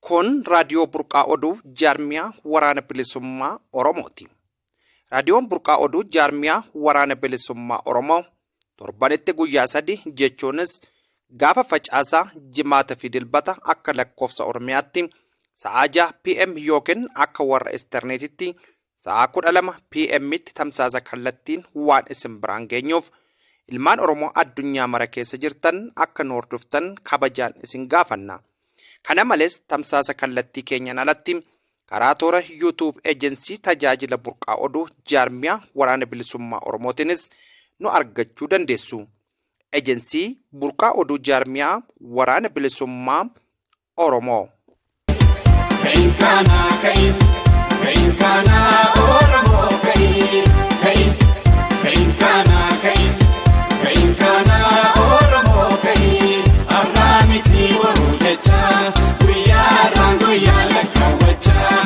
Kun raadiyoo Burqaa Oduu jaarmiyaa Waraana Bilisummaa Oromooti. Raadiyoon Burqaa Oduu jaarmiyaa Waraana Bilisummaa Oromoo torbanitti guyyaa sadi jechuunis gaafa Facaasaa, Jimaata fi Dilbata akka lakkoofsa Oromiyaatti sa'aa 6 PM yookiin akka warra Isterneetitti sa'aa 12 PM'tti tamsaasa kallattiin waan isin biraan geenyuuf ilmaan Oromoo addunyaa mara keessa jirtan akka nu hordoftan kabajaan isin gaafanna. Kana malees tamsaasa kallattii keenyan alatti karaa toora YouTube Ejensii Tajaajila Burqaa Oduu Jaarmiyaa Waraana Bilisummaa Oromootiinis nu argachuu dandeessu. Ejensii Burqaa Oduu Jaarmiyaa Waraana Bilisummaa Oromoo. Ka'i kaanaa ka'i, ka'i kaanaa Oromoo ka'i, ka'i, ka'i kaanaa ka'i, ka'i kaanaa Oromoo ka'i. Har'aa miti boruu jecha, guyyaa har'aan guyyaa lakkaawwachaa,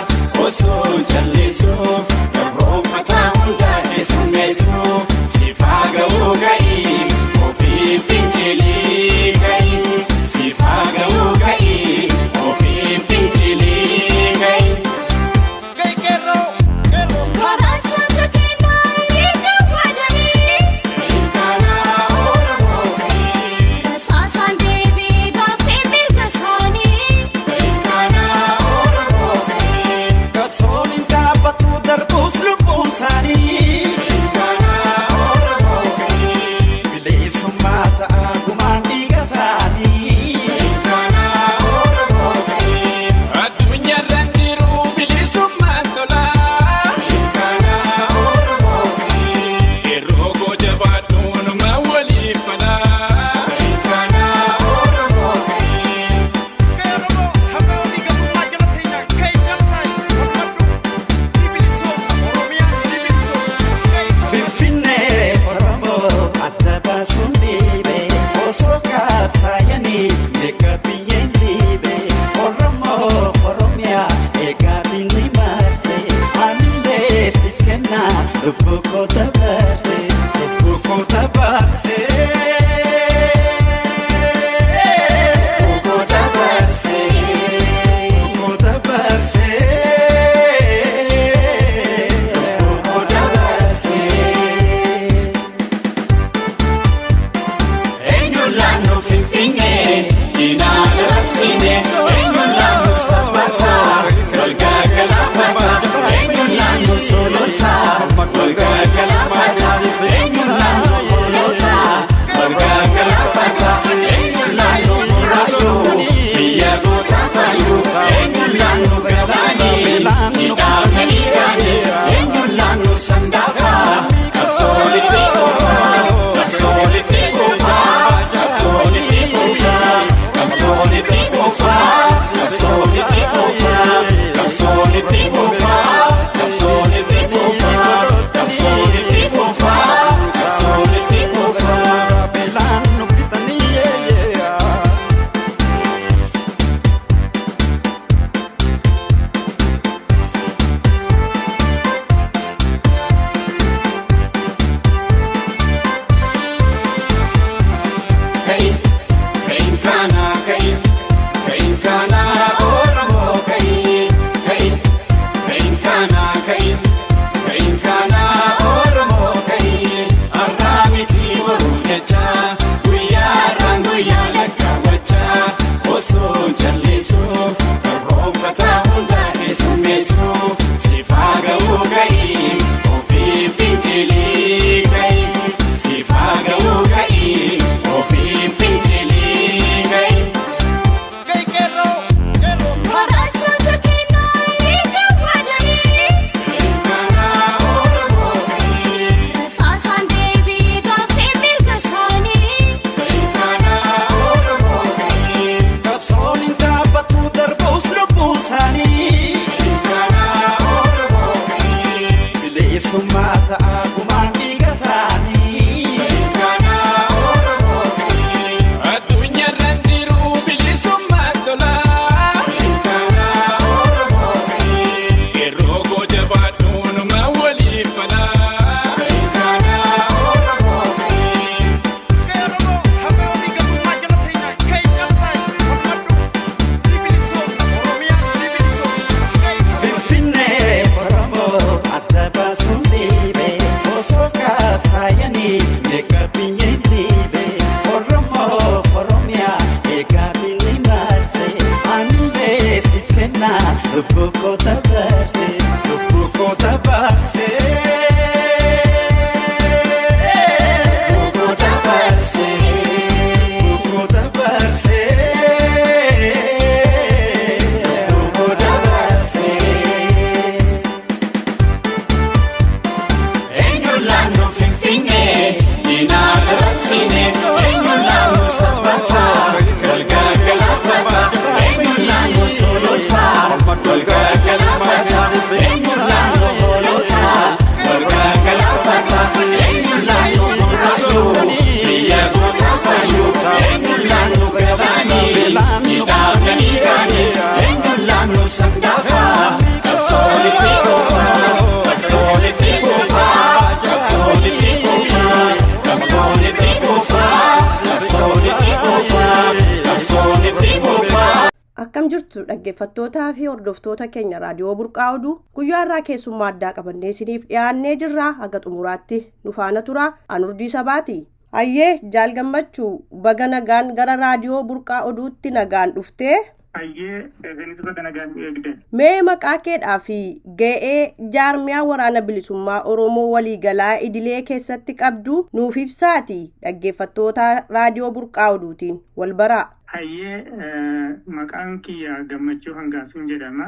osoo jallisuuf gabroonfataa hundaa keessummeessuuf siifaa ga'uu ka'i, ofii fincilii ka'i, siifaa ga'uu ka'i, ofii fincilii ka'i. Karaa chacha kennaa. Lubbuu koo dabarsee, lubbuu koo dabarsee, lubbuu koo dabarsee, lubbuu koo dabarsee, lubbuu koo dabarsee. Eenyuun laannu Finfinnee diinaa dabarsine, eenyuun laannu Sabbataa galgala galaafata, eenyuun laannu Sulultaa galgala galaafata, eenyuun laannu Hoolotaa galgala galaafata, eenyuun laannu Burraayyuu biyya gootaaf kaayyuu, eenyuun laannu Gabaanii hidhaamnanii kaanii, eenyuun laannu Sandaafaa qabsoon itti fufaa, qabsoon itti fufaa, qabsoon itti fufaa, qabsoon itti fufaa, qabsoon itti fufaa, qabsoon itti fufaa. Akkam jirtu dhaggeeffattootaa fi hordoftoota keenya Raadiyoo Burqaa Oduu? Guyyaa irraa keessummaa addaa qabannee isiniif dhiyaannee jirra. Haga xumuraatti nu faana tura. Anurdii Sabaati. Hayyee, Jaal Gammachuu, baga nagaan gara Raadiyoo Burqaa Oduutti nagaan dhuftee. Hayyee, isinis baga nagaan nu eegdan. Mee maqaa keedhaa fi ga'ee jaarmiyaa Waraana Bilisummaa Oromoo waliigalaa idilee keessatti qabdu nuuf ibsaati dhaggeeffattoota Raadiyoo Burqaa Oduutiin wal baraa. Hayyee, maqaan kiyya Gammachuu Hangaasuun jedhama.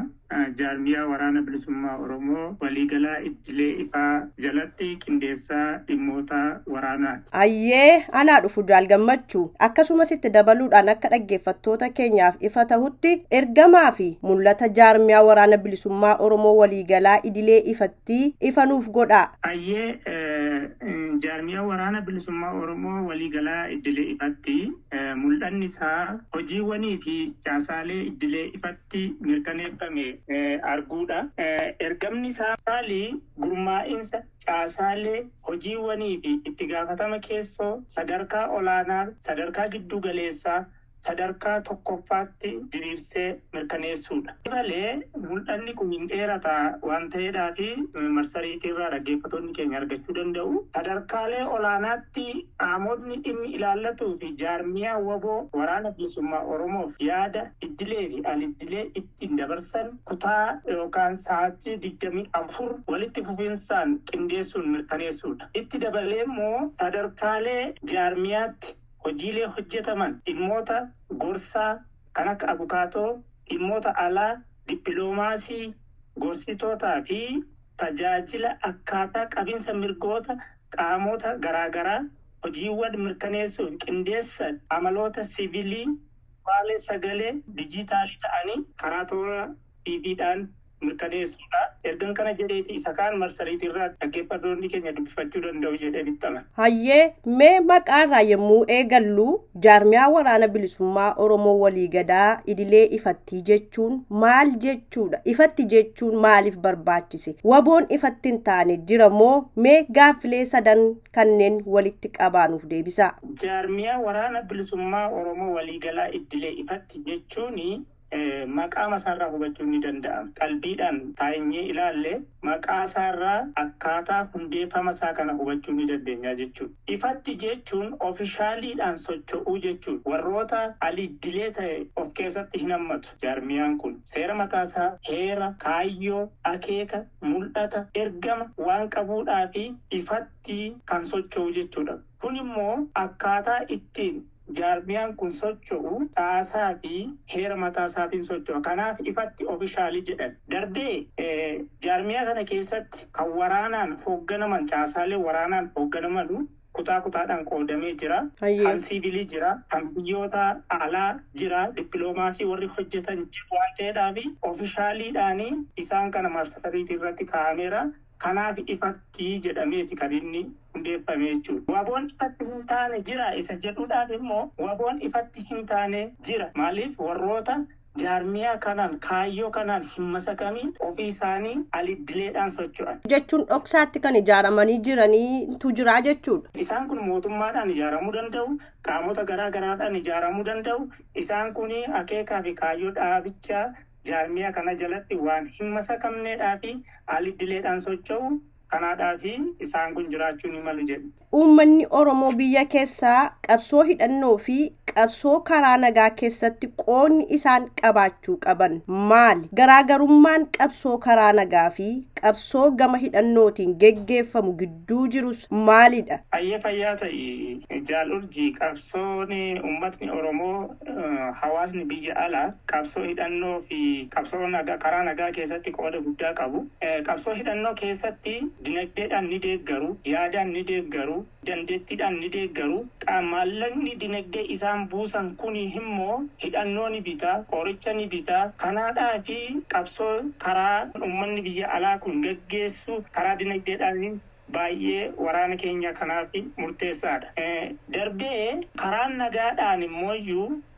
Jaarmiyaa Waraana Bilisummaa Oromoo waliigalaa idilee ifaa jalatti qindeessaa dhimmoota waraanaati. Hayyee, anaa dhufu Jaal Gammachuu. Akkasumas itti dabaluudhaan akka dhaggeeffattoota keenyaaf ifa tahutti ergamaa fi mul'ata jaarmiyaa Waraana Bilisummaa Oromoo waliigalaa idilee ifatti ifa nuuf godhaa. Hayyee, jaarmiyaa Waraana Bilisummaa Oromoo waliigalaa idilee ifatti mul'anni isaa hojiiwwanii fi caasaalee idilee ifatti mirkaneeffame arguudha. Ergamni isaa maali? Gurmaa'insa caasaalee, hojiiwwanii fi itti gaafatama keessoo sadarkaa olaanaa, sadarkaa giddu galeessaa, sadarkaa tokkoffaatti diriirsee mirkaneessuudha. Malee mul'anni kun hin dheerata waan ta'eedhaa fi marsariitiirraa dhaggeeffattoonni keenya argachuu danda'u. Sadarkaalee olaanaatti qaamotni dhimmi ilaallatuu fi jaarmiyaa WBO Waraana Bilisummaa Oromoof yaada idilee fi al-idilee ittiin dabarsan kutaa yookaan sa'aatii 24 walitti fufinsaan qindeessuun mirkaneessuudha. Itti dabalee immoo sadarkaalee jaarmiyaatti hojiilee hojjetaman dhimmoota gorsaa kan akka abukaatoo, dhimmoota alaa, dippiloomaasii, gorsitootaa fi tajaajila akkaataa qabinsa mirgoota qaamota garaagaraa hojiiwwan mirkaneessuuf qindeessan amaloota siviilii waalee sagalee dijitaalii ta'anii karaa toora TVdhaan mirkaneessuudha. Ergan kana jedheeti isa kaan marsariitiirraa dhaggeeffattoonni keenya dubbifachuu danda'u jedhee bittama. Hayyee, mee maqaarraa yommuu eegallu jaarmiyaa Waraana Bilisummaa Oromoo waliigadaa idilee ifatti jechuun maal jechuudha? Ifatti jechuun maaliif barbaachise? WBOn ifatti hin taane jira moo? Mee gaaffilee sadan kanneen walitti qabaanuuf deebisaa. Jaarmiyaa Waraana Bilisummaa Oromoo waliigalaa idilee ifatti jechuun maqaa isaarraa hubachuun ni danda'ama. Qalbiidhaan taa'inyee ilaalle maqaa isaarraa akkaataa hundeeffama isaa kana hubachuu ni dandeenya jechuudha. Ifatti jechuun ofishaaliidhaan socho'uu jechuudha. Warroota al-idilee ta'e of keessatti hin hammatu. Jaarmiyaan kun seera mataasaa, heera, kaayyoo, akeeka, mul'ata, ergama waan qabuudhaa fi ifatti kan socho'u jechuudha. Kun immoo akkaataa ittiin jaarmiyaan kun socho'u caasaa fi heera mataa isaatiin socho'a. Kanaaf ifatti ofishaalii jedhan. Darbee jaarmiyaa kana keessatti kan waraanaan hoogganaman, caasaalee waraanaan hoogganaman kutaa kutaadhaan qoodamee jira. Kan siivilii jira, kan biyyoota alaa jira, dippiloomaasii warri hojjetan jiru waan ta'eedhaaf ofishaaliidhaan isaan kana marsariitii irratti kaa'ameera. Kanaaf ifatti jedhameeti kan inni hundeeffame jechuudha. WBOn ifatti hin taane jira isa jedhuudhaaf immoo WBOn ifatti hin taane jira. Maaliif? Warroota jaarmiyaa kanaan, kaayyoo kanaan hin masakamiin ofii isaanii al-idileedhaan socho'an. Jechuun dhoksaatti kan ijaaramanii jiraniitu jira jechuudha. Isaan kun mootummaadhaan ijaaramuu danda'u, qaamota garaa garaadhaan ijaaramuu danda'u. Isaan kun akeekaa fi kaayyoo dhaabichaa jaarmiyaa kana jalatti waan hin masakamneedhaa fi al-idileedhaan socho'u. Kanaadhaa fi isaan kun jiraachuu ni malu jedhu. uummanni Oromoo biyya keessaa qabsoo hidhannoo fi qabsoo karaa nagaa keessatti qoodni isaan qabaachuu qaban maali? Garaagarummaan qabsoo karaa nagaa fi qabsoo gama hidhannootiin geggeeffamu gidduu jirus maalidha? Ayyee, fayyaa ta'i, Jaal Urjii. Qabsoon uummatni Oromoo, hawaasni biyya alaa qabsoo hidhannoo fi qabsoo karaa nagaa keessatti qooda guddaa qabu. Qabsoo hidhannoo keessatti dinagdeedhaan ni deeggaru, yaadaan ni deeggaru, dandeettiidhaan ni deeggaru. Maallaqni dinagdee isaan buusan kuni immoo hidhannoo ni bita, qoricha ni bita. Kanaadhaa fi qabsoo karaa uummanni biyya alaa kun gaggeessu karaa dinagdeedhaan baay'ee waraana keenya kanaaf murteessaadha. Darbee karaa nagaadhaan immoo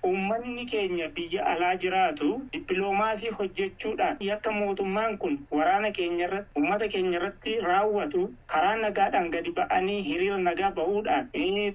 uummanni keenya biyya alaa jiraatu dippiloomaasii hojjechuudhaan yakka mootummaan kun waraana keenya irratti, uummata keenya irratti raawwatu karaa nagaadhaan gadi ba'anii hiriira nagaa ba'uudhaan,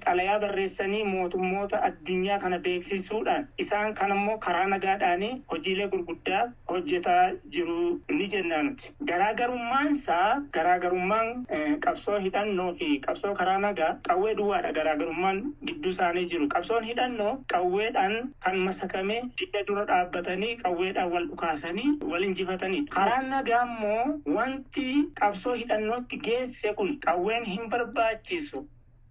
xalayaa barreessanii mootummoota addunyaa kana beeksisuudhaan, isaan kan immoo karaa nagaadhaan hojiilee gurguddaa hojjetaa jiru ni jenna nuti. Garaagarummaan isaa, garaagarummaan qabsoo hidhannoo fi qabsoo karaa nagaa qawwee duwwaadha garaagarummaan gidduu isaanii jiru. Qabsoon hidhannoo qawweedhaan kan masakamee didda dura dhaabbatanii qawweedhaan wal dhukaasanii wal injifatanii. Karaan nagaa immoo wanti qabsoo hidhannootti geesse kun qawween hin barbaachisu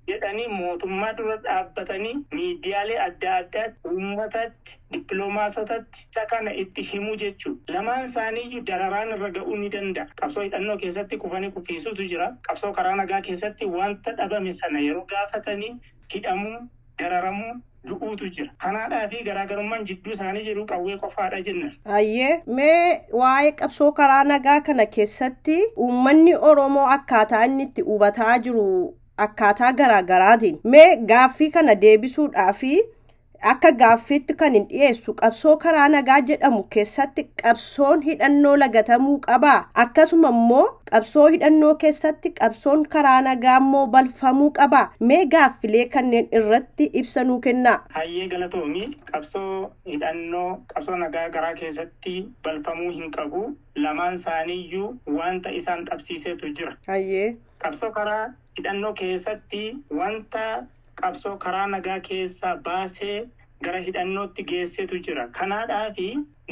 jedhanii mootummaa dura dhaabbatanii miidiyaalee adda addaatti, uummatatti, dippiloomaasotatti isa kana itti himuu jechuudha. Lamaan isaaniiyyuu dararaan irra ga'uu ni danda'a. Qabsoo hidhannoo keessatti kufanii kufiisuutu jira. Qabsoo karaa nagaa keessatti wanta dhabame sana yeroo gaafatanii hidhamuu, dararamuu, du'uutu jira. Kanaadhaa fi garaagarummaan jidduu isaanii jiru qawwee qofaadha jenna. Ayyee, mee waa'ee qabsoo karaa nagaa kana keessatti uummanni Oromoo akkaataa inni itti hubataa jiru akkaataa garaagaraatiin mee gaaffii kana deebisuudhaa fi akka gaaffiitti kan hin dhiyeessu, qabsoo karaa nagaa jedhamu keessatti qabsoon hidhannoo lagatamuu qabaa? Akkasuma immoo qabsoo hidhannoo keessatti qabsoon karaa nagaa immoo balfamuu qabaa? Mee gaaffilee kanneen irratti ibsa nuu kennaa. Hayyee, galatoomi. Qabsoo hidhannoo qabsoo nagaa garaa keessatti balfamuu hin qabu. Lamaan isaaniiyyuu wanta isaan dhabsiisetu jira. Qabsoo karaa hidhannoo keessatti wanta qabsoo karaa nagaa keessaa baasee gara hidhannootti geessetu jira. Kanaadhaa fi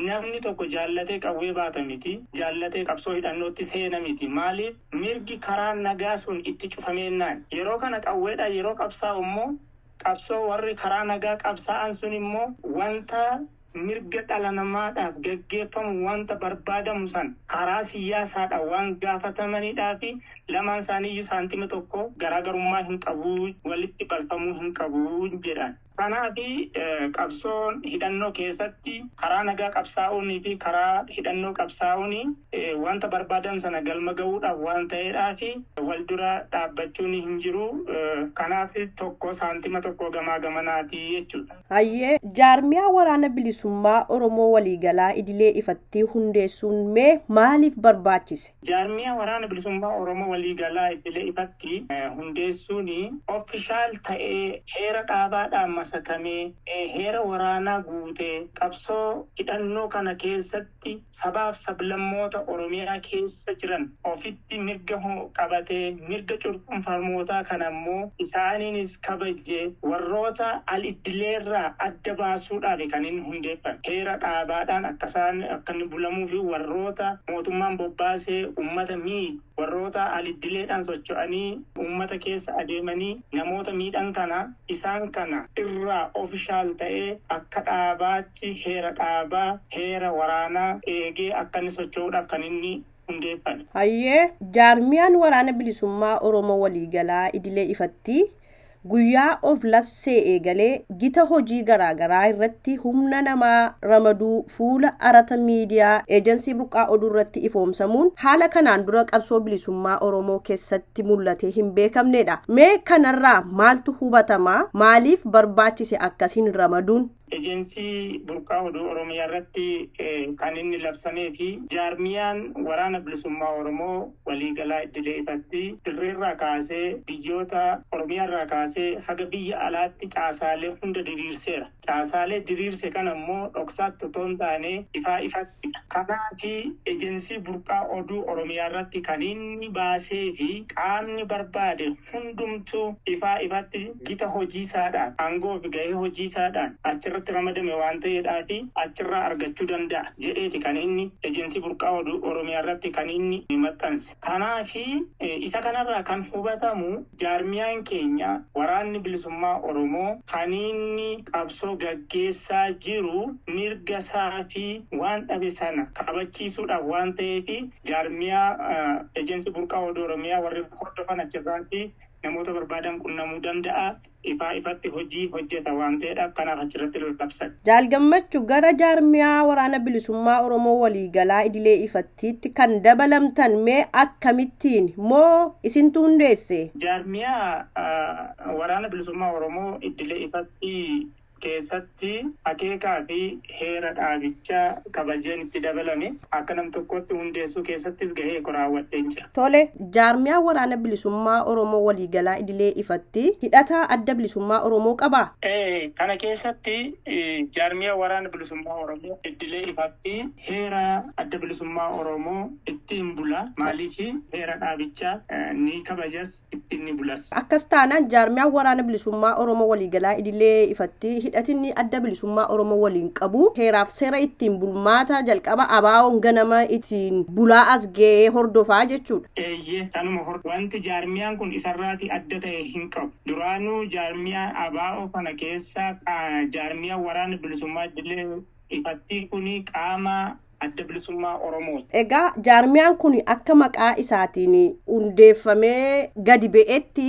namni tokko jaallatee qawwee baata miti, jaallatee qabsoo hidhannootti seena miti. Maaliif? Mirgi karaa nagaa sun itti cufameennaan. Yeroo kana qawweedhaan yeroo qabsaa'u immoo, qabsoo warri karaa nagaa qabsaa'an sun immoo wanta mirga dhala namaadhaaf gaggeeffamu, wanta barbaadamu san karaa siyaasaadhaan waan gaafatamanidhaa fi lamaan isaaniiyyuu saantima tokko garaagarummaa hin qabu, walitti balfamuu hin qabu jedhan. Kanaafi qabsoon hidhannoo keessatti karaa nagaa qabsaa'uunii fi karaa hidhannoo qabsaa'uun wanta barbaadan sana galma ga'uudhaaf waan ta'eedhaa fi wal dura dhaabbachuun hin jiru. Kanaaf tokko saantima tokko gamaa gamanaati jechuudha. Hayyee, jaarmiyaa Waraana Bilisummaa Oromoo waliigalaa idilee ifatti hundeessuun mee maaliif barbaachise? Jaarmiyaa Waraana Bilisummaa Oromoo waliigalaa idilee ifatti hundeessuun official ta'ee, heera dhaabaadhaan masakamee, heera waraanaa guutee, qabsoo hidhannoo kana keessatti sabaaf sablammoota Oromiyaa keessa jiran ofitti mirga qabatee, mirga cunqurfamootaa kana immoo isaaniinis kabajee, warroota al-iddileerraa adda baasuudhaaf kan inni hundeeffame. Heera dhaabaadhaan akka isaan akka inni bulamuu fi warroota mootummaan bobbaasee uummata miidhu, warroota al-iddileedhaan socho'anii uummata keessa adeemanii namoota miidhan kana, isaan kana irraa official ta'ee akka dhaabaatti heera dhaabaa, heera waraanaa eegee akka inni socho'uudhaaf kan inni hundeeffame. Hayyee, jaarmiyaan Waraana Bilisummaa Oromoo waliigalaa idilee ifatti guyyaa of labsee eegalee gita hojii garaagaraa irratti humna namaa ramaduu fuula Arata Miidiyaa, Eejensii Burqaa Oduu irratti ifoomsamuun haala kanaan dura qabsoo bilisummaa Oromoo keessatti mul'atee hin beekamnedha. Mee kanarraa maaltu hubatama? Maaliif barbaachise akkasiin ramaduun? Ejensii Burqaa Oduu Oromiyaa irratti kan inni labsamee fi jaarmiyaan Waraana Bilisummaa Oromoo waliigalaa idilee ifatti dirreerraa kaasee biyyoota Oromiyaarraa kaasee haga biyya alaatti caasaalee hunda diriirseera. Caasaalee diriirse kana immoo dhoksaatti otoo hin taane ifaa ifattidha. Kanaafi ejensii Burqaa Oduu Oromiyaa irratti kan inni baasee fi qaamni barbaade hundumtuu ifaa ifatti gita hojiisaadhaan, aangoo fi gahee hojiisaadhaan achirratti ramadame waan ta'eedhaa fi achirraa argachuu danda'a jedheeti kan inni ejensii Burqaa Oduu Oromiyaa irratti kan inni maxxanse. Kanaafi isa kanarraa kan hubatamu jaarmiyaan keenya Waraanni Bilisummaa Oromoo kan inni qabsoo gaggeessaa jiru mirga isaa fi waan dhabe sana kabachiisuudhaaf waan ta'eef, jaarmiyaa ejensii Burqaa Oduu Oromiyaa warri hordofan achirraatti namoota barbaadan qunnamuu danda'a. Ifaa ifatti hojii hojjeta waan ta'eedhaaf kanaaf achirratti labsan. Jaal Gammachuu, gara jaarmiyaa Waraana Bilisummaa Oromoo waliigalaa idilee ifattiitti kan dabalamtan mee akkamittiin, moo isintu hundeesse? Jaarmiyaa Waraana Bilisummaa Oromoo idilee ifatti keessatti akeekaa fi heera dhaabichaa kabajeen itti dabalame, akka nam tokkotti hundeessuu keessattis gahee koo raawwadheen jira. Tole, jaarmiyaa Waraana Bilisummaa Oromoo waliigalaa idilee ifatti hidhata Adda Bilisummaa Oromoo qabaa? Kana keessatti jaarmiyaa Waraana Bilisummaa Oromoo idilee ifatti heera Adda Bilisummaa Oromoo ittiin bula. Maaliif? Heera dhaabichaa ni kabajas, ittiin ni bulas. Akkas taanaan jaarmiyaa Waraana Bilisummaa Oromoo waliigalaa idilee ifatti hidhatinni Adda Bilisummaa Oromoo waliin qabu heeraaf seera ittiin bulmaata jalqaba ABO'n ganama ittiin bulaa as ga'ee hordofaa jechuudha. Eeyyee, sanuma. Wanti jaarmiyaan kun isarraati adda ta'e hin qabu. Duraanuu jaarmiyaa ABO kana keessa jaarmiyaa Waraana Bilisummaa idilee ifatti kuni qaama Adda Bilisummaa Oromooti. Egaa jaarmiyaan kun akka maqaa isaatiin hundeeffamee gadi ba'etti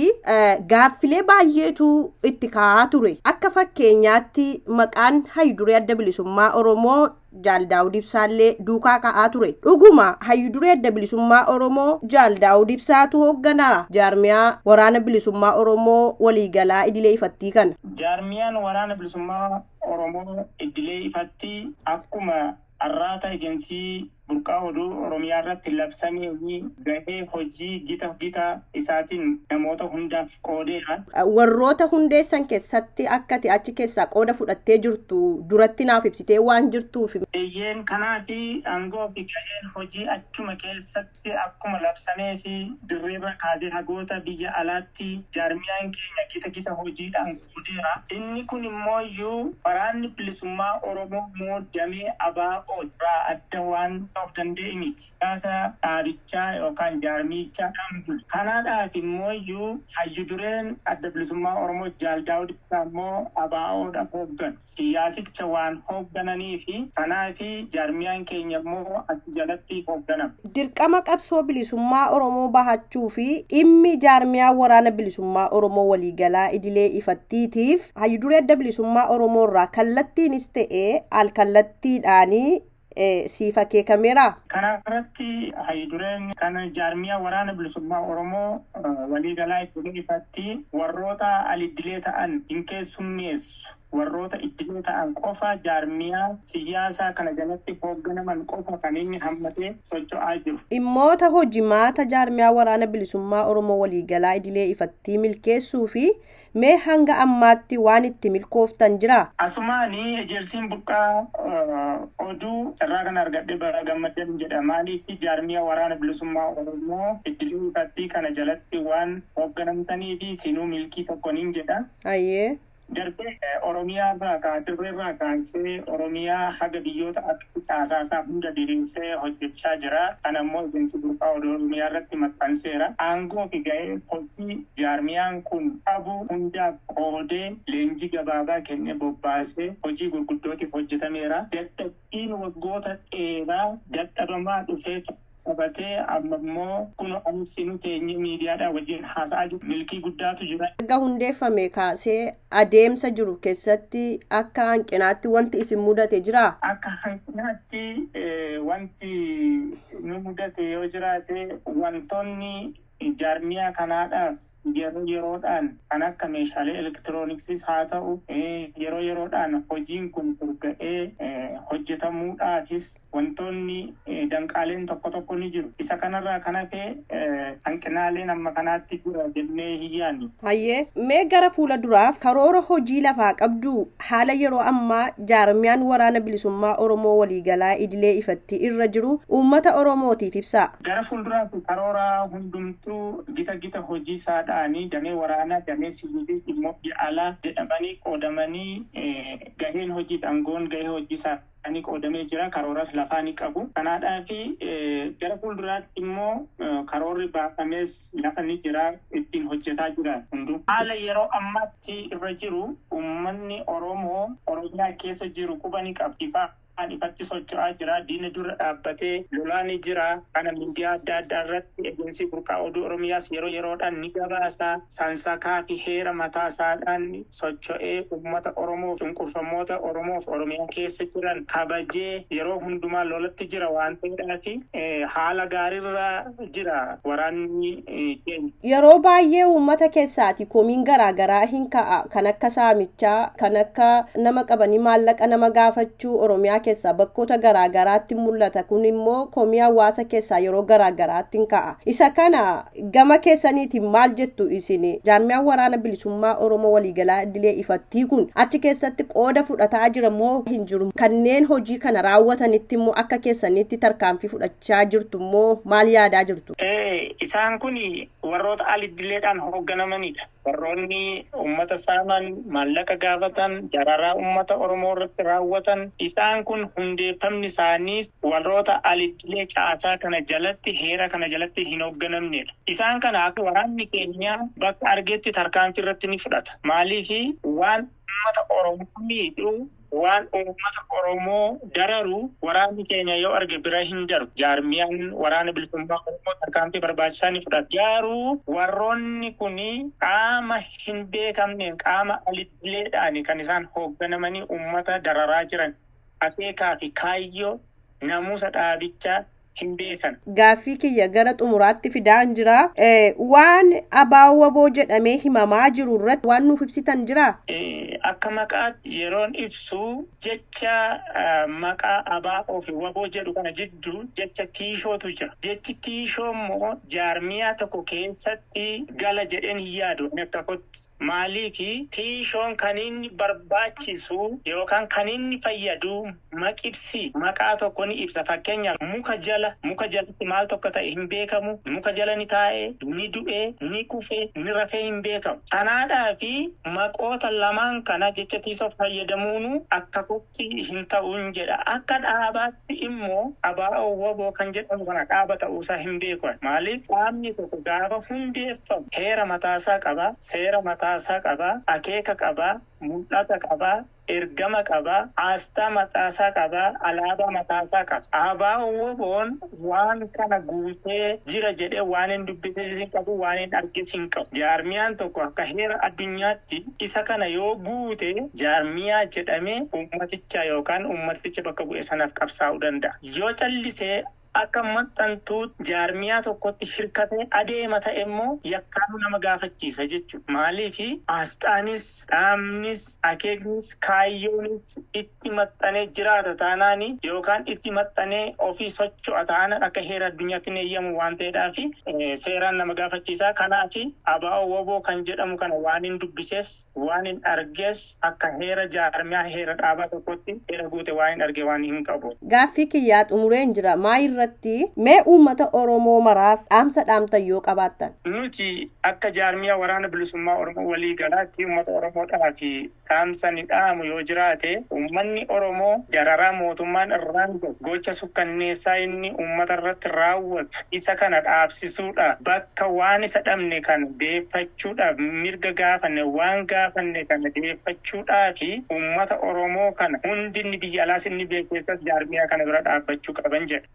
gaaffilee baay'eetu itti ka'aa ture. Akka fakkeenyaatti maqaan hayyuduree Adda Bilisummaa Oromoo Jaal Daawud Ibsaallee duukaa ka'aa ture. Dhuguma hayyuduree Adda Bilisummaa Oromoo Jaal Daawud Ibsaatu hoogganaa jaarmiyaa Waraana Bilisummaa Oromoo waliigalaa idilee ifattii kana? Jaarmiyaan Waraana Bilisummaa Oromoo idilee ifatti akkuma arraata ejensii Burqaa Oduu Oromiyaa irratti labsamee fi gahee hojii gita gita isaatiin namoota hundaaf qoodeera. Warroota hundeessan keessatti akka ati achi keessaa qooda fudhattee jirtu duratti naaf ibsitee waan jirtuuf. Eeyyeen, kanaafi aangoo fi gaheen hojii achuma keessatti akkuma labsamee fi dirreerra kaasee hagoota biyya alaatti jaarmiyaan keenya gita gita hojiidhaan qoodeera. Inni kun immoo iyyuu Waraanni Bilisummaa Oromoo immoo damee ABO irraa adda waan of danda'e miti. Siyaasa dhaabichaa yookaan jaarmichaa bulu. Kanaadhaaf immoo iyyuu hayyudureen Adda Bilisummaa Oromoo Jaal Daawud Ibsaa immoo ABOdha hoogganu. Siyaasicha waan hooggananii fi kanaafi jaarmiyaan keenya immoo achi jalatti hoogganama. Dirqama qabsoo bilisummaa Oromoo bahachuu fi dhimmi jaarmiyaa Waraana Bilisummaa Oromoo waliigalaa idilee ifattiitiif hayyuduree Adda Bilisummaa Oromoo irraa kallattiinis ta'ee alkallattiidhaanii siif akeekameera? Kana irratti hayyudureen kan jaarmiyaa Waraana Bilisummaa Oromoo waliigalaa idilee ifatti warroota al-idilee ta'an hin keessummeessu. Warroota idilee ta'an qofa, jaarmiyaa siyaasaa kana jalatti hoogganaman qofa kan inni hammatee socho'aa jiru. Dhimmoota hojimaata jaarmiyaa Waraana Bilisummaa Oromoo waliigalaa idilee ifattii milkeessuu fi mee hanga ammaatti waan itti milkooftan jira? Asumaani ejersiin Burqaa Oduu carraa kana argadhee bara gammaddan jedha. Maaliif? Jaarmiyaa Waraana Bilisummaa Oromoo idilee ifattii kana jalatti waan hoogganamtanii fi sinuu milkii tokko nin jedha. Ayyee. Darbee Oromiyaa irraa kaa dirree irraa kaasee Oromiyaa haga biyyoota akka caasaasaa hunda diriirsee hojjechaa jira. Kana immoo ejensi Burqaa Oduu Oromiyaa irratti maxxanseera. Aangoo fi gahee hojii jaarmiyaan kun qabu hundaaf qoodee, leenjii gabaabaa kennee bobbaasee hojii gurguddootiif hojjetameera. Dadhabbiin waggoota dheeraa dadhabamaa dhufee qabatee amma immoo kun anis nu teenye miidiyaadhaan wajjin haasa'aa jiru. Milkii guddaatu jira. Erga hundeeffame kaasee adeemsa jiru keessatti akka hanqinaatti wanti isin mudate jira? Akka hanqinaatti wanti nu mudate yoo jiraate, wantoonni jaarmiyaa kanaadhaaf Yeroo yeroodhaan kan akka meeshaalee elektirooniksiis haa ta'u, yeroo yeroodhaan hojiin kun furga'ee hojjetamuudhaafis wantoonni danqaaleen tokko tokko ni jiru. Isa kanarraa kan hafe hanqinaaleen amma kanaatti jira jennee hin yaadnu. Hayyee, mee gara fuula duraaf karoora hojii lafaa qabdu, haala yeroo ammaa jaarmiyaan Waraana Bilisummaa Oromoo waliigalaa idilee ifatti irra jiru uummata Oromootiif ibsaa. Gara fuulduraaf karoora hundumtuu gita gita hojii isaadhaanii damee waraanaa, damee siviilii, dhimmoota biyya alaa jedhamanii qoodamanii, gaheen hojii dhangoon gahee hojii isaanii qoodamee jira. Karooras lafaa ni qabu. Kanaadhaa fi gara fuulduraatti immoo karoorri baafames lafa ni jira, ittiin hojjetaa jira hunduu. Haala yeroo ammaatti irra jiru uummanni Oromoo Oromiyaa keessa jiru quba ni qaba. Ifaan ifatti socho'aa jira. Diina dura dhaabbatee lolaa ni jira. Kana miidiyaa adda addaa irratti ejensii Burqaa Oduu Oromiyaas yeroo yeroodhaan ni gabaasa. Sansakaa fi heera mataa isaadhaan socho'ee uummata Oromoo, cunqurfamoota Oromoof Oromiyaa keessa jiran kabajee yeroo hundumaa lolatti jira waan ta'eedhaaf haala gaariirra jira waraanni keenya. Yeroo baay'ee uummata keessaati komiin garaagaraa hin ka'a, kan akka saamichaa, kan akka nama qabanii maallaqa nama gaafachuu Oromiyaa keessaa bakkoota garaagaraatti mul'ata. Kun immoo komii hawaasa keessaa yeroo garaagaraatti hin ka'a. Isa kana gama keessaniitiin maal jettu isin? Jaarmiyaan Waraana Bilisummaa Oromoo waliigalaa idilee ifattii kun achi keessatti qooda fudhataa jira moo hin jiru? Kanneen hojii kana raawwatanitti immoo akka keessanitti tarkaanfii fudhachaa jirtu immoo maal yaadaa jirtu? Isaan kun warroota al-idileedhaan hoogganamanidha. Warroonni uummata saaman, maallaqa gaafatan, dararaa uummata Oromoo irratti raawwatan, isaan kun hundeeffamni isaaniis warroota al-idilee caasaa kana jalatti, heera kana jalatti hin hoogganamnedha. Isaan kana akka waraanni keenya bakka argetti tarkaanfii irratti ni fudhata. Maaliif waan uummata Oromoo miidhu, waan uummata Oromoo dararu waraanni keenya yoo arge bira hin darbu. Jaarmiyaan Waraana Bilisummaa Oromoo tarkaanfii barbaachisaa ni fudhata. Garuu warroonni kun qaama hin beekamneen, qaama alidileedhaan kan isaan hoogganamanii uummata dararaa jiran, akeekaa fi kaayyoo namuusa dhaabichaa hin beekan. Gaaffii kiyya gara xumuraatti fidaan jira. Waan ABO-WBO jedhamee himamaa jiru irratti waan nuuf ibsitan jiraa? Akka maqaatti yeroon ibsu, jecha maqaa ABO fi WBO jedhu kana jidduu jecha tiishootu jira. Jechi tiishoo immoo jaarmiyaa tokko keessatti gala jedheen hin yaadu akka kootti. Maaliifi tiishoon kan inni barbaachisu yookaan kan inni fayyadu maqibsi maqaa tokko ni ibsa. Fakkeenyaaf muka jala, muka jalatti maal tokko ta'e hin beekamu. Muka jala ni taa'e, ni du'e, ni kufe, ni rafee hin beekamu. Kanaadhaa fi maqoota lamaan kana jecha tiisoo fayyadamuun akka kootti hin ta'uun jedha. Akka dhaabaatti immoo ABO WBO kan jedhamu kana dhaaba ta'uusaa hin beeku. Maaliif dhaabni tokko gaafa hundeeffamu heera mataasaa qaba, seera mataasaa qaba, akeeka qaba, mul'ata qaba, ergama qaba, aasxaa mataasaa qaba, alaabaa mataasaa qaba. ABO WBOn waan kana guutee jira jedhee waan hin dubbisee hin qabu, waan hin argis hin qabu. Jaarmiyaan tokko akka heera addunyaatti isa kana yoo guute jaarmiyaa jedhamee uummaticha yookaan uummaticha bakka bu'e sanaaf qabsaa'uu danda'a. Yoo callisee akka maxxantuu jaarmiyaa tokkotti hirkatee adeema ta'e immoo yakkaanuu nama gaafachiisa jechuudha. Maaliif aasxaanis, dhaabnis, akeeknis, kaayyoonis itti maxxanee jiraata taanaani yookaan itti maxxanee ofii socho'a taanaan akka heera addunyaatti hin eeyyamu waan ta'eedhaaf seeraan nama gaafachiisa. Kanaaf ABO WBO kan jedhamu kana waan hin dubbises, waan hin arges, akka heera jaarmiyaa heera dhaabaa tokkotti heera guute waan hin arge waan hin qabu. Gaaffii kiyyaa xumureen jira. Maa irratti mee uummata Oromoo maraaf dhaamsa dhaamtan yoo qabaattan? Nuti akka jaarmiyaa Waraana Bilisummaa Oromoo waliigalaatti uummata Oromoodhaaf dhaamsa ni dhaamu yoo jiraate, uummanni Oromoo dararaa mootummaan irraan gahu, gocha sukkanneessaa inni uummata irratti raawwatu isa kana dhaabsisuudhaaf, bakka waan isa dhabne kana deeffachuudhaaf, mirga gaafanne waan gaafanne kana deeffachuudhaaf uummata Oromoo kana hundi inni biyya alaas inni biyya keessas jaarmiyaa kana bira dhaabbachuu qaban jedha.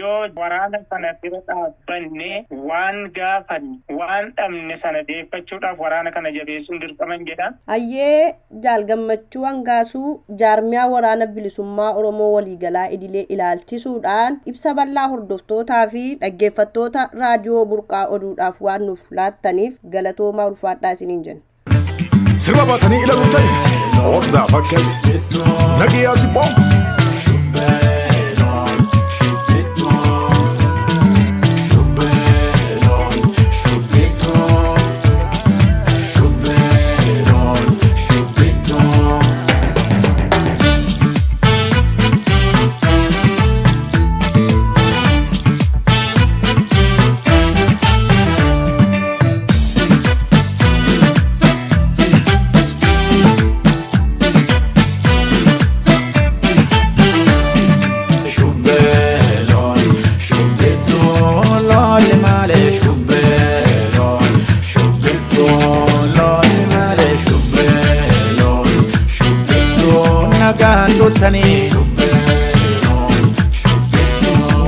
Yoo waraana kana bira dhaabbanne waan gaafanne waan dhabne sana deeffachuudhaaf waraana kana jabeessuun dirqaman jedha. Hayyee, Jaal Gammachuu Hangaasuu, jaarmiyaa Waraana Bilisummaa Oromoo waliigalaa idilee ilaalchisuudhaan ibsa bal'aa hordoftootaa fi dhaggeeffattoota Raadiyoo Burqaa Oduudhaaf waan nuuf laattaniif galatoomaa, ulfaadhaa isiniin jenna. Sirba baatanii ilaaluun ta'e hordaa fakkeessi nagiyyaa si boom.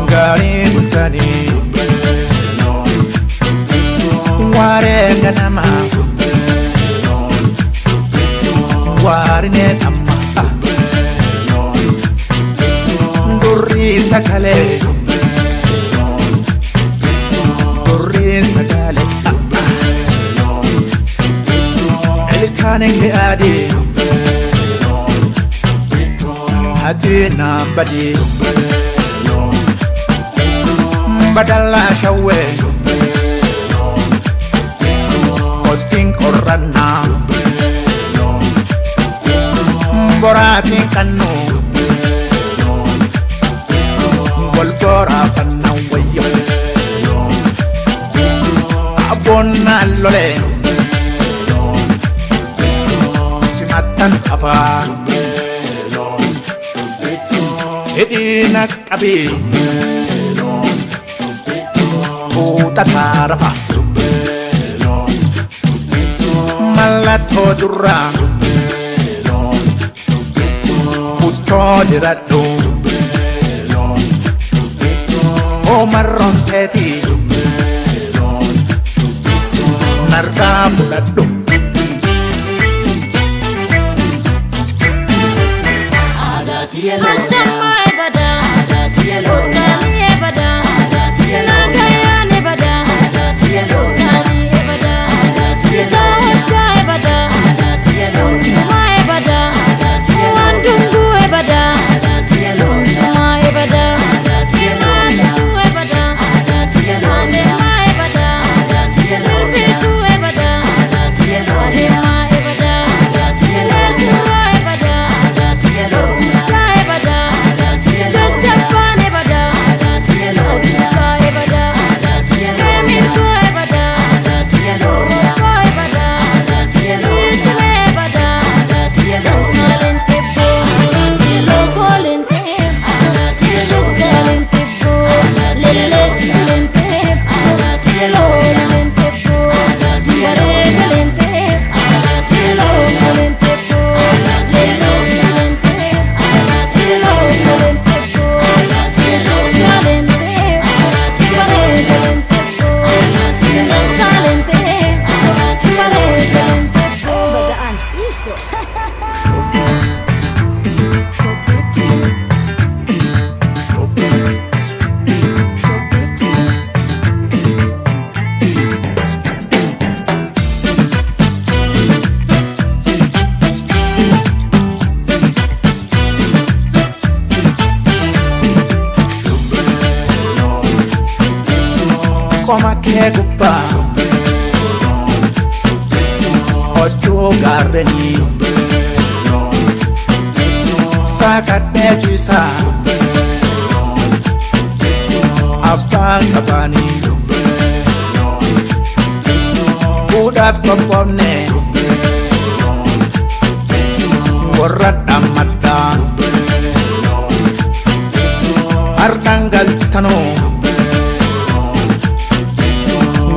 Gaarii bultanii waaree ganama waarinee amma durrii sagalee durrii sagalee ilkaan adii hati naan badii badallaa shawwee kottiin qorrannaa boraatiin qannu wal boraafannaa wayyo abboonnaan lole simattan hafaa hidhiina qabii fuuxataa rafa mallattoo durraa kuttoo diradhu hoomarroon teetii narraa fudhadhu. Qoma kee gubbaa oddoo gaarrenii saakadhee ciisaa abbaan qabaanii fuudhaaf qophoofne warra dhammadhaa harkaan galtanuu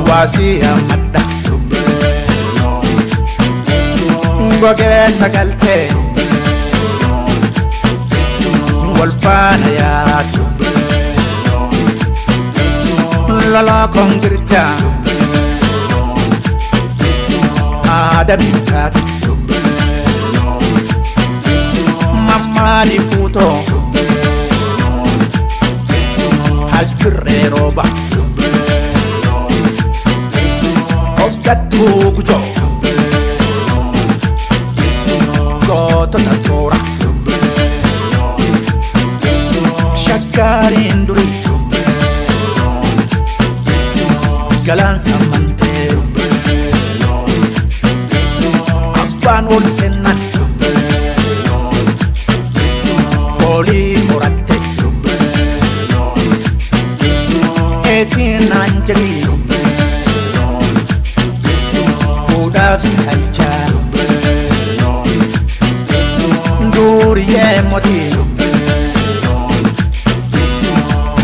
waasii ammadha gogee sagaltee wal faana yaatu. Kongirja Aada bittaati Mammaali fuutoo Halkirree rooba Hoggattuu gujoo Gootota toora Shaggaariin durii Galaansa mantee Abbaan ol seennan Foolii horatte Eetiin naan jedhi Fuudhaaf si halchaa Duuriyyee mootii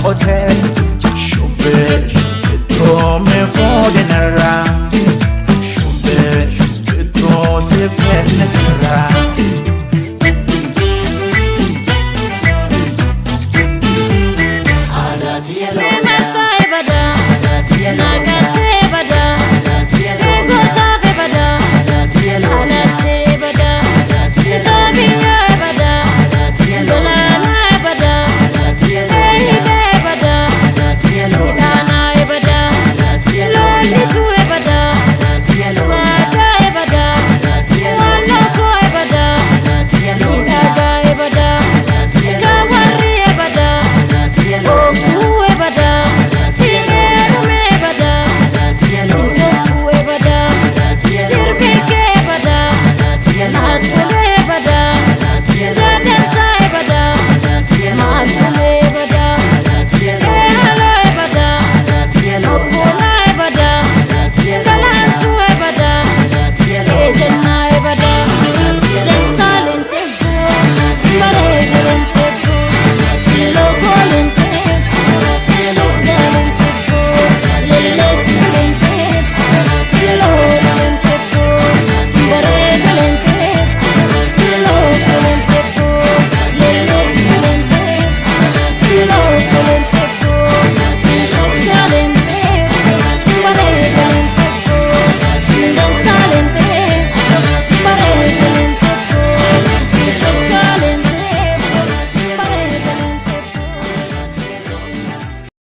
Otees.